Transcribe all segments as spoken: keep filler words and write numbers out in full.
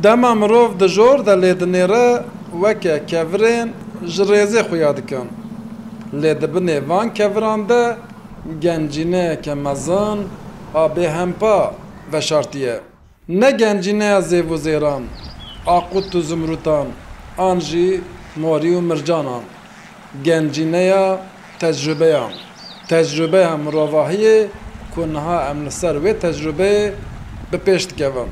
Dema mirov di jor de lê dinêre, weke kevirên ji rêzê xuya dikin. Lê di binê van keviran de gencîneyeke mezin a bêhempa veşartiye. Ne gencîneya zêv û zêran, aqut û zumrûtan, an jî morî û mircanan. Gencîneya tecrûbeyan. Tecrûbeya mirovahiyê ku niha em li ser wê tecrûbeyê bi pêş dikevin.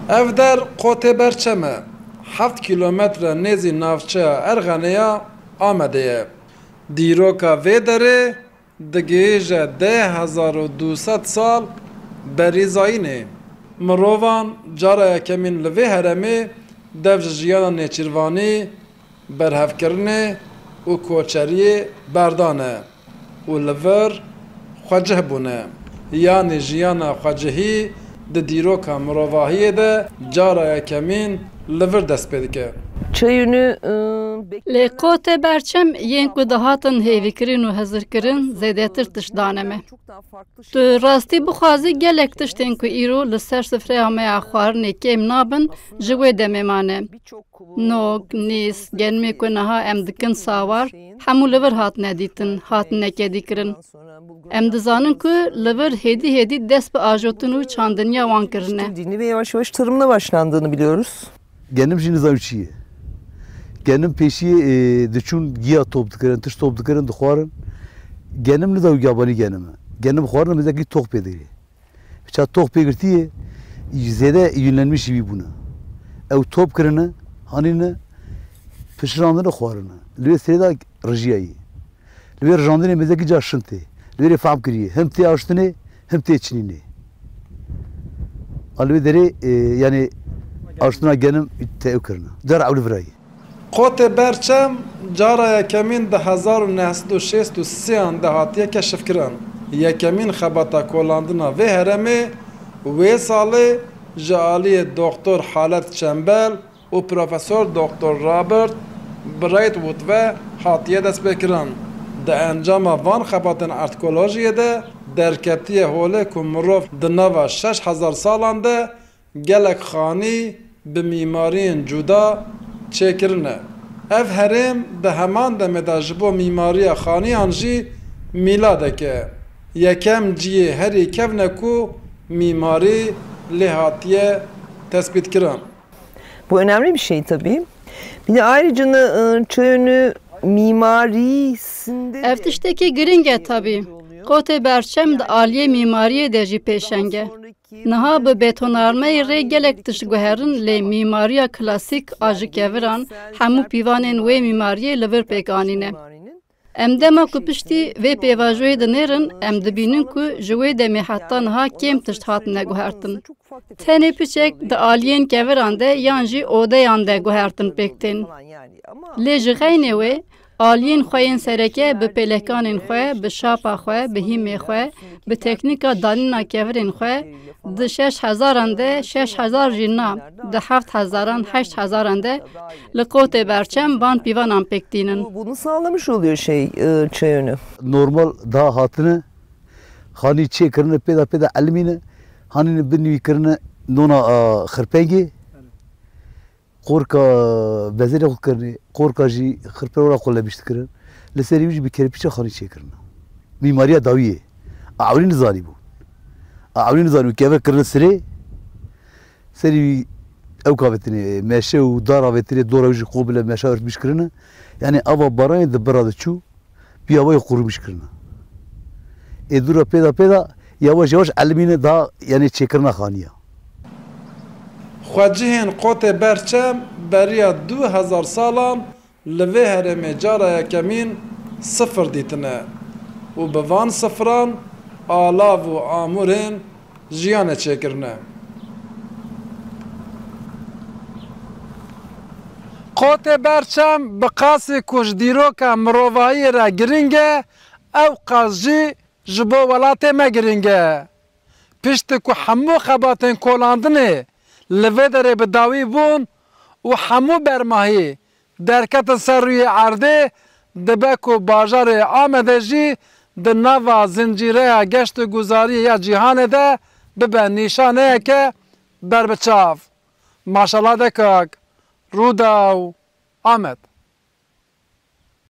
Ev der Qotê Berçem e. Heft kîlometre nêzî navçeya Erxenê ya Amedê ye. Dîroka vê derê digihîje deh hezar û du sed sal berî zayînê. Mirovan cara yekemîn li vê herêmê dev ji jiyana nêçîrvanî, berhevkirinê û koçeriyê berdane û li vir xwecih bûne. Yanî jiyana xwecihî di dîroka mirovahiyê de cara yekemîn li vir dest pê dike. Çayönü, ıı, Lê Qotê Berçem yên ku dihatin hêvîkirin û hizirkirin zêdetir tişt dane me. Tu rastî bixwazî gelek tiştên ku îro li ser sifreya me ya xwarinê kêm nabin, ji wê demê mane. Nok, nîs, genimê ku niha em dikin sawar, hemû li vir hatine dîtin, hatine kedîkirin. Em dizanin ku li vir hêdî hêdî dest bi ajotin û çandiniya wan kirine. Dini ve yavaş yavaş tarımına başlandığını biliyoruz. Genim jî nizam çi ye. Genim pêşiyê, e, diçûn giya top dikirin, tişt top dikirin, dixwarin. Genim nizam yabanî genim e. Genim xwarin mêzekî tox pê digirî. Piça tox pê girtiye, zêde yünlenmiş jî bûne. Ew top kirine, hanîne, pişirandine, xwarine. Li wê sirê de rijiyayî. Li wê rijandinê mêzekî ca şin tê. Li wê rê fehm kiriye. Him tê aştinê, him tê çinînê. A li wê derê, e, yanî aştina genim te ew kirine. Cara ew li virayî. Qotê Berçem cara yekemîn di hezar û neh sed û şêst û sêyan de hatiye keşifkirin. Yekemîn xebata kolandina vê herêmê wê salê ji aliyê Doktor Halet Çembel û Profesor Doktor Robert Braithwaite ve hatiye destpêkirin. Di encama van xebatên arkeolojiyê de derketiye holê ku mirov di nava şeş hezar salan de gelek xanî bi mîmariyên cuda çêkirine. Ev herêm di heman demê de ji bo mîmariya xaniyan jî mîladek e. Yekem cihê herî kevn e ku mîmarî lê hatiye tespîtkirin. Bu önemli bir şey tabii. Bir de ayrıca, ıı, Çayönü mimarisinde Ev tiştekî giring e tabî. Qotê Berçem di aliyê mîmariyê de jî pêşeng e. Niha bi betonarmeyê rê gelek tişt guherin, lê mîmariya klasîk a ji keviran hemû pîvanên wê mîmariyê li vir pêk anîne. Em dema ku piştî vê pêvajoyê dinêrin, em dibînin ku ji wê demê heta niha kêm tişt hatine guhertin. Tenê piçek di aliyên keviran de yan jî odeyan de guhertin pêk tên. Lê ji xeynê wê, aliyên xwe yên sereke bi pêlekanên xwe, bi şapa xwe, bi hîmê xwe, bi teknîka danîna kevirên xwe, di şeş hezaran de, şeş hezar jî na, di heft hezaran, heşt hezaran de li Qotê Berçem van pîvanan pêk tînin. Bu, bunu sağlamış oluyor şey, e, Çayönü. Normal daha hatine, hanî çê kirine, pêda pêda elimîne, hanî bin wî kirine nona, a, xirpengê. Qorka bezêrê xwe kirinê, qorka jî xirpewra xwe lebîş dikirin. Li serî wî jî bi kerpîça xanî çêkirine. Mîmariya dawiyê. A ewlî nizanî bû. A ewlî nizanî bû. Kevir kirine sirê. Serî wî ew kavetinê, meşe û dar avetinê, dora wî jî qobile meşa örtmîş kirine. Yanî ava baranê di bira diçû. Piyavayê qurmîş kirine. Ê dû re pêda pêda, yavaş yavaş elimîne da, yanî çêkirina xaniya. Xwecihên Qotê Berçem beriya du hezar salan li vê herêmê cara yekemîn sifir dîtine û bi van sifiran alav û amûrên jiyanê çêkirine. Qotê Berçem bi qasî ku ji dîroka mirovahiyê re giring e, ew qas jî ji bo welatê me giring e. Piştî ku hemû xebatên kolandinê li vê derê bi dawî bûn û hemû bermahî derketin ser rûyê erdê, dibe ku bajarê Amedê jî di nava zincîreya geştguzariyê ya cîhanê de bibe nîşaneyeke berbiçav. Maşallah de kak. Rûdaw. Amed.